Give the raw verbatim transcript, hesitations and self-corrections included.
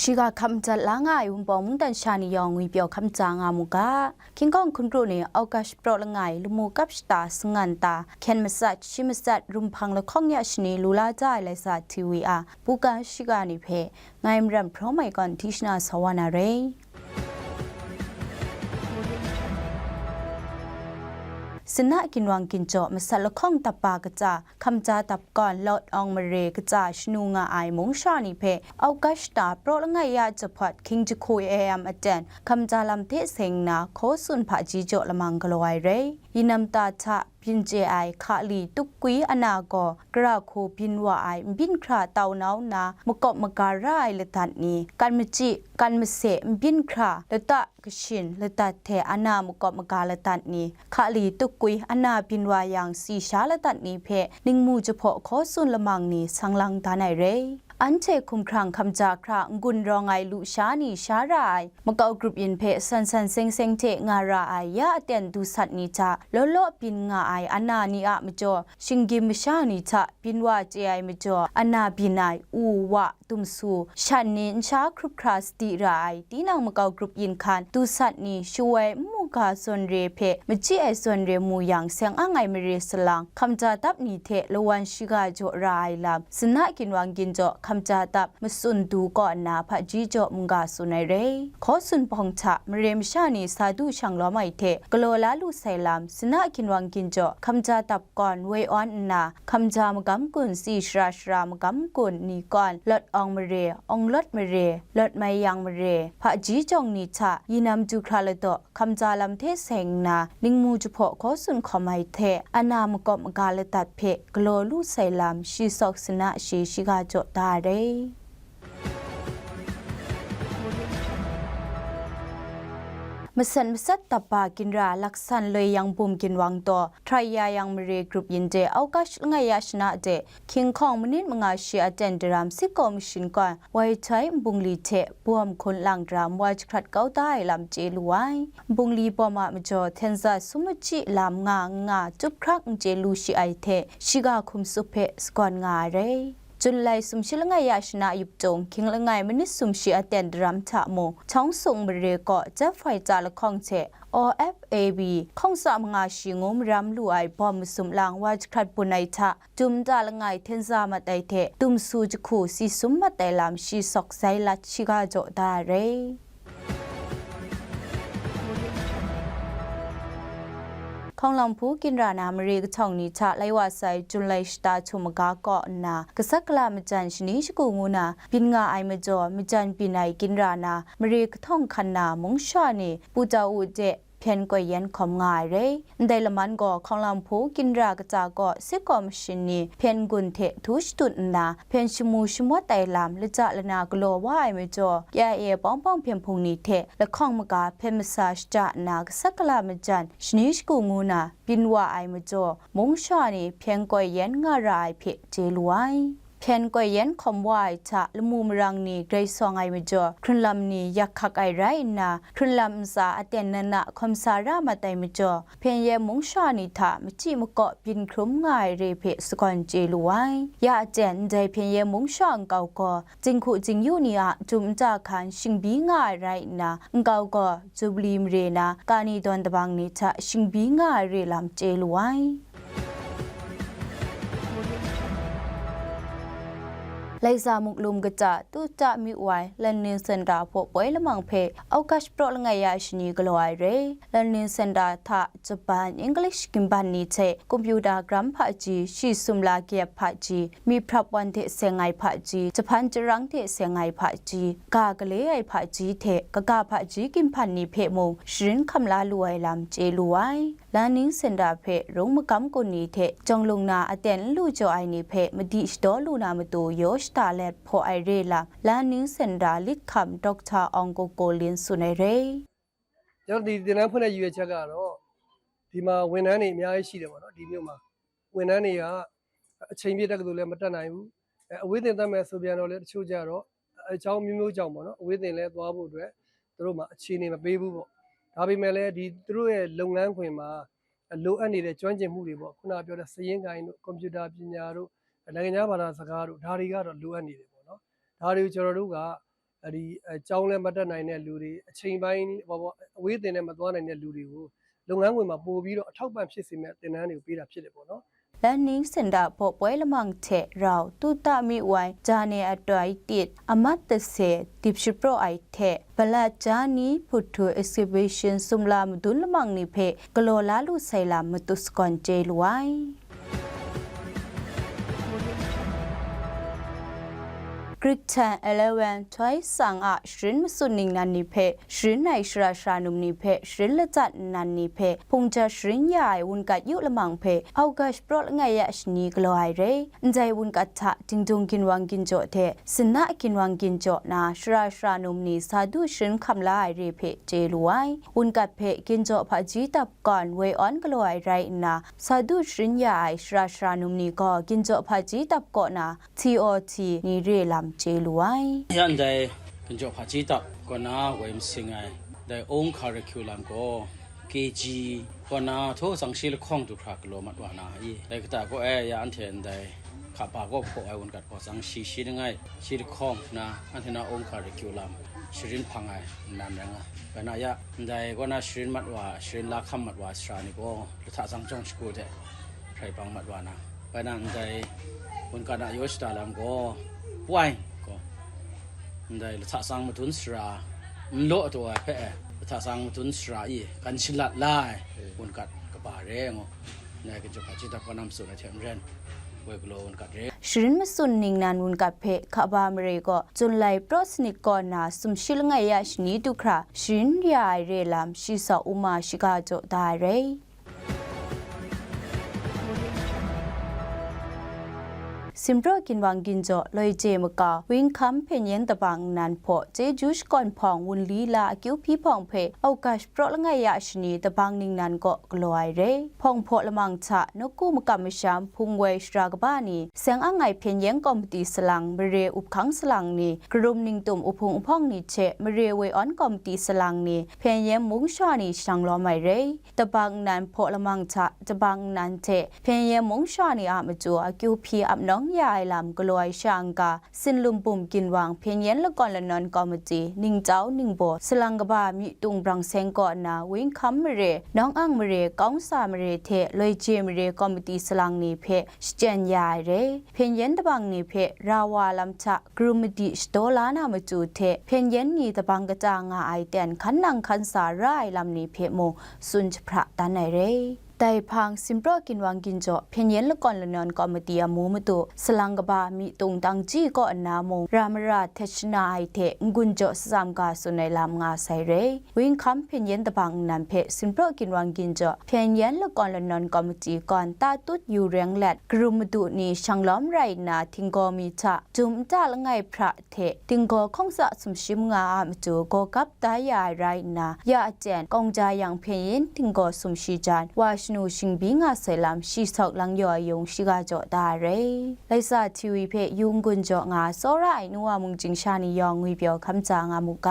Shiga hkam jat la nga ai Wunpawng mungdan sha ni yawng ngwipyaw hkam ja nga mu ga. Hkying hkawng hkun pru ni August praw langai lamu kap shata sangan ta hkyen matsat shi matsat rumhpang lahkawng ya shani lu la ja ai Laisa T V a buga shiga ni hpe ngai maram hpraw mai gawn hti shana sa wa na re. Sinna ginwang ginjaw masat lahkawng dap ba kaja, hkamja dap gawn lawt awng mare kaja shanu nga ai mung sha ni hpe August ta praw langai ya jahpawt hkying jahku A M aten hkamja lam hte seng nna hkaw tsun hpaji jaw lamang galaw ai rai. Yinam ta hta byin chye ai hkali tukwi ana gaw gara hku byin wa ai nbyin hkra tau nau nna makawp maga ra ai ladat ni, kan machyi, kan mase, nbyin hkra, lata kashin, ladat hte ana makawp maga ladat ni, hkali tukwi ana byin wa yang si sha ladat ni hpe ningmu jahpaw hkaw tsun lamang ni sang lang dan ai rai. Anhte hkumhkrang hkamja hkra n-gun rawng ai lusha ni sha ra ai, makau grup yin hpe san san seng seng hte nga ra ai ya aten du sat ni hta law law byin nga ai ana ni a majaw, shinggyim masha ni hta byin wa chye ai majaw, ana byin ai u, wa, dumsu, shan ni nsha hkrup hkra sadi ra ai, tinang makau grup yin hkan du sat ni, shawoi n mu ga zawn re hpe machyi ai zawn re mu yang seng ang ai mare salang, hkamja dap ni hte lawan shiga jaw ra ai lam, sinna ginwang ginjaw hkamja dap matsun du kaw nna hpaji jaw mungga tsun ai rai. Hkaw tsun hpawng hta mare masha ni sa du shang lawm ai hte galaw la lu sai lam, sinna ginwang ginjaw hkamja dap gawn woi awn nna, hkamja magam gun, tsi shara shara magam gun ni gawn, lawt awng mare, awng lawt mare, lawt mai yang mare, hpaji jawng ni hta, yinam du hkra ladaw, hkamja lam hte seng nna, ningmu jahpaw hkaw tsun hkawm ai hte, ana makawp maga ladat hpe galaw lu sai lam, shi sawk sana shi shiga jaw da ai rai. Masan matsat dap ba ginra laksan loi yang bum ginwang taw, hkrai ya yang mare grup yin de August langai ya shana de, hkying hkawng manit manga shi aten daram sitkaw mashin gawn, wai htoi nbungli hte bawm hkun lang daram wa jahkrat kau da ai lam chye lu ai. Nbungli bawm a majaw htenza sum machyi lam nga nga tup hkrak n chye lu shi ai hte, shiga hkum tsup hpe sagawn nga ai rai. Junlai sumshi langai ya shana yup tung, hkying langai manit sumshi aten daram hta mung, Htawng Sung mare kaw Jet Fighter lahkawng hte O F A B hkawng tsa manga shi ngu maram lu ai bawm masum lang wa jahkrat bun ai hta, dum nta langai htenza mat ai hte, dumsu jahku si sum mat ai lam shi sawk zai lat shiga jaw da ai rai. Hkawng lam hpu ginra na mare kahtawng ni hta lai wa sai Junlai shata htum maga kaw nna, gasat gala majan shani shagu ngu na byin nga ai majaw, majan byin ai ginra na mare kahtawng hkan na mung sha ni, Pu Tau U de hpyen koi yen hkawm nga ai rai. Ndai laman gaw hkawng lam hpu ginra kata kaw sitkaw mashin ni hpyen gun hte htu shadut nna, hpyen shamu shamawt ai lam laja lana galaw wa ai majaw, K I A pawng pawng hpyen hpung ni hte lahkawng maga hpyen masa shada nna, gasat gala majan shani shagu ngu na byin wa ai majaw, mung sha ni hpyen koi yen nga ra ai hpe chye lu ai. Hpyen koi yen hkawm wa ai hta lamu marang ni grai sawng ai majaw, hkrunlam ni yak hkak ai rai nna, hkrunlam ntsa aten nana hkawm sa ra mat ai majaw, hpyen yen mung sha ni hta machyi makaw byin hkrum nga ai re hpe sagawn chye lu ai. Ya aten ndai hpyen yen mung sha nkau gaw, jinghku jingyu ni a dum nta hkan shingbyi nga ai rai nna, nkau gaw Jubili mare na kani dawn dabang ni hta shingbyi nga ai re lam chye lu ai. Laisa Muklum kata Tuta Miwai Learning Center hpaw poi lamang hpe August praw langai ya shani galaw ai re. Learning Center hta Japan, English ginban ni hte computer gram hpaji, shi sumla gyep hpaji, myi hprap wan hte seng ai hpaji, jahpan jarang hte seng ai hpaji, ga gale ai hpaji hte kaga hpaji ginban ni hpe mung sharin hkam la lu ai lam chye lu ai. Learning Center hpe rung magam kun ni hte jawng lung na aten n lu jaw ai ni hpe madi shadaw lu na matu yaw shada let hpaw ai re lam, Learning Center lit hkam Doctor Aung Ko Ko Lin tsun ai re. ကျွန်တော်ဒီသင်တန်းဖွင့်တဲ့ရည်ရွယ်ချက်ကတော့ဒီမှာဝန်ထမ်းတွေအများကြီးရှိတယ်ပေါ့နော်ဒီမြို့မှာ ဝန်ထမ်းတွေကအချိန်ပြည့်တက္ကသိုလ်လည်းမတက်နိုင်ဘူးအဲအဝေးသင်တက်မယ်ဆိုပြန်တော့လည်းတချို့ကျတော့အကြောင်းမျိုးမျိုးကြောင့်ပေါ့နော်အဝေးသင်လည်းသွားဖို့အတွက်သူတို့မှာအခြေအနေမပေးဘူးပေါ့ဒါပေမဲ့လည်းဒီသူတို့ရဲ့လုပ်ငန်းခွင်မှာလိုအပ်နေတဲ့ကျွမ်းကျင်မှုတွေပေါ့ခုနကပြောတဲ့စာရင်းကိုင်တို့ကွန်ပျူတာပညာတို့နိုင်ငံခြားဘာသာစကားတို့ဒါတွေကတော့လိုအပ်နေတယ်ပေါ့နော်ဒါတွေကိုကျွန်တော်တို့က ဒီအကြောင်းလည်းမတတ်နိုင်တဲ့လူတွေအချိန်ပိုင်းဘောဘောအဝေးတင်နဲ့မသွားနိုင်တဲ့လူတွေကိုလုပ်ငန်းခွင်မှာပို့ပြီးတော့အထောက်ပံ့ဖြစ်စေမဲ့သင်တန်းတွေကိုပေးတာဖြစ်တယ်ပေါ့နော်။ Learning Center ဘို့ပွဲလမံင်ထဲ ရဝ်တူတမီဝိုင် ဂျာနေအတွိုင်တစ် အမတ်တဆယ် ဒိပ်ရှုပရော့အိုင်ထဲ ဗလတ်ဂျာနီ ဖုတ်ထူ exhibition စူမ်လာမဒုန်းလမံင်နီဖဲ ကလော်လာလူဆိုင်လမ်မတုစကွန်ကျေလူဝိုင် Grade ten, eleven, twelve စင်အ ရှရင်မစွန်နင်းနန်နီဖဲ ရှရင်နိုင်ရှရာရှရာနုမ်နီဖဲ ရှရင်လတ်နန်နီဖဲ ဖုန်ချာရှရင်ရအိုင် ဝုန်ကတ်ယူလမံင်ဖဲ အောက်ဂတ်ပရော့လငယ်ရရှနီကလော်အိုင်ရဲ အန်ဇိုင်ဝုန်ကတ်ထ တင်းတုံကင်ဝံကင်ကြော့ထဲ စနကင်ဝံကင်ကြော့နာ ရှရာရှရာနုမ်နီ စာဒုရှရင်ခမ်လာအိုင်ရဲဖဲ ကျေလူဝိုင် ဝုန်ကတ်ဖဲ ကင်ကြော့ဖာကြီးတပ်ကွန် ဝေအွန်ကလော်အိုင်ရဲနာ စာဒုရှရင်ရအိုင် ရှရာရှရာနုမ်နီက ကင်ကြော့ဖာကြီးတပ်ကော့နာ T O T နီရေလမ်ကျေလူဝိုင် ယန်ဒိုင် ကင်ကြော့ဖာကြီးတပ်ကော့နာ ဝေမစင်အိုင် ဒိုင် own curriculum ကော K G ကော့နာ ထို စင်ရှီလခေါင်တုခရကလော်မတ်ဝါနာအီ ဒိုင်ကတကော့အဲ ယန်ထဲန်ဒိုင် ခါပါကော့ဖော်အိုင်ဝုန်ကတ်ကော့စင်ရှီရှီနငိုင် ရှီလခေါင်နာ အန်ထဲနာ own curriculum ရှရင်ဖင်အိုင်နမ်ရငါ ဘဲနာယ ဒိုင်ကော့နာ ရှရင်မတ်ဝါ ရှရင်လာခမ်မတ်ဝါ စရာနီကော လထစင်ကြောင်ရှကူထဲ ဖရိုင်ပင်မတ်ဝါနာ ဘဲနာ ဒိုင် ဝုန်ကတ်နာ ယိုရှတာလမ်ကော ပွိုင်ကော ဒိုင် လထစင်မဒုန်းစရာ နလော့အတိုဝါဖဲ လထစင်မဒုန်းစရာအီ ကန်ရှလတ်လာအိုင် ဝုန်ကတ်ကပါရဲငေါ ဒိုင် ကင်ကြော့ဖာကြီးတပ်ကော့နာ မစွန်အိုင်ထဲမရင် ဝေကလော်ဝုန်ကတ်ရဲ ရှရင်မစွန်နင်းနန်ဝုန်ကတ်ဖဲ ခဘမရေကော့ ဇွန်လပရော့စနစ်ကော့နာ စင်ရှီလငယ်ရရှနီတုခရ ရှရင်ရအိုင်ရဲလမ် ရှီစော့အူမရှီကကြော့ဒါရဲ စင်ပရော့ကင်ဝံကင်ကြော့ လွိုင်ကျေမကဝ် ဝင်းခမ်းဖဲညင်းတဘင်နန်ဖော့ ကျေးဇူးရှကွန်ဖောင် ဝုန်လီလာအကျိုးဖီးဖောင်ဖဲ အောက်ဂတ်ပရော့လငယ်ရရှနီ တဘင်နင်းနန်ကော့ကလော်အိုင်ရဲ ဖောင်ဖော့လမံင်ထ နကူမကမ်မရှမ်း ဖုန်ဝဲရှရာကဘနီ စင်အငိုင်ဖဲညင်းကော်မတီစလင် မရေဥပ်ခန်းစလင်နီ ကရုံနင်းတုံဥဖုန်ဥဖောင်နီချဲ မရေဝေအွန်ကော်မတီစလင်နီ ဖဲညင်းမုန်းရှော်နီ ရှံလီမႆရဲ တဘင်နန်ဖော့လမံင်ထ တဘင်နန်ထဲ ဖဲညင်းမုန်းရှော်နီအမကျိုး အကျိုးဖီးအပ်နွံရအိုင်လမ်ကလော်အိုင်ရှံက စင်လုမ်ပုမ်ကင်ဝံ ဖဲညင်းလကော်လနွံကော်မတီ နင်းကြောင်းနင်းဘို စလင်ကဘၣ်မီးတုံဘရင်စဲင်ကော့နာ ဝင်းခမ်းမရေ နွံအင်မရေ ကောင်းစာမရေထဲ လွိုင်ကျေမရေကော်မတီစလင်နီဖဲ ရှကျန်ရအိုင်ရဲ ဖဲညင်းတဘင်နီဖဲ ရဝါလမ်ထ ကရုံမတီရှတောလာနာမကျိုးထဲ ဖဲညင်းနီတဘင်ကတာငါအိုင်တဲၣ် ခန်းနင်ခန်းစာရအိုင်လမ်နီဖဲမူ စွန်ချဖရတန်အိုင်ရဲ ဒိုင်ဖင် စင်ပရော့ကင်ဝံကင်ကြော့ ဖဲညင်းလကော်လနွံကော်မတီအမူမတူ စလင်ကဘၣ်မီးတုံတၢင်ကၠီကော့နာမူ ရမရထက်ရှနာအိုင်ထဲ ငကွန်ကြော့စံၣ်ကၢ်စွန်အိုင်လမ်ငါစႆရဲ ဝင်းခမ်းဖဲညင်းတဘင်နန်ဖဲ စင်ပရော့ကင်ဝံကင်ကြော့ ဖဲညင်းလကော်လနွံကော်မတီကွန် တတုတ်ယူရင်လက် ကရုံမတူနီ ရှံလီမရိုင်နာ ထင်းကော်မီထ တုံတလငိုင်ဖရ ထဲ တင်ကောခေါင်စစံရှိမ်ငါအမတူ ကောကပ်တၢ်ရအိုင်ရိုင်နာ ယအကျန် ကောင်းကြႃယင်ဖဲရင် တင်ကောစံရှိကျန် ဝါရှနူရှင်ဘီငါစဲလမ် ရှီဆောက်လင်ယောအယုံ ရှီဂါကြော့တၢ်ရဲ လိုင်စာထီဝီဖဲ ယုံကွန်ကြော့ငါ စောရအိုင် နူဝါမုံကျင်းရှာနီယောင် ငွေပြောခမ်းစာငါမူက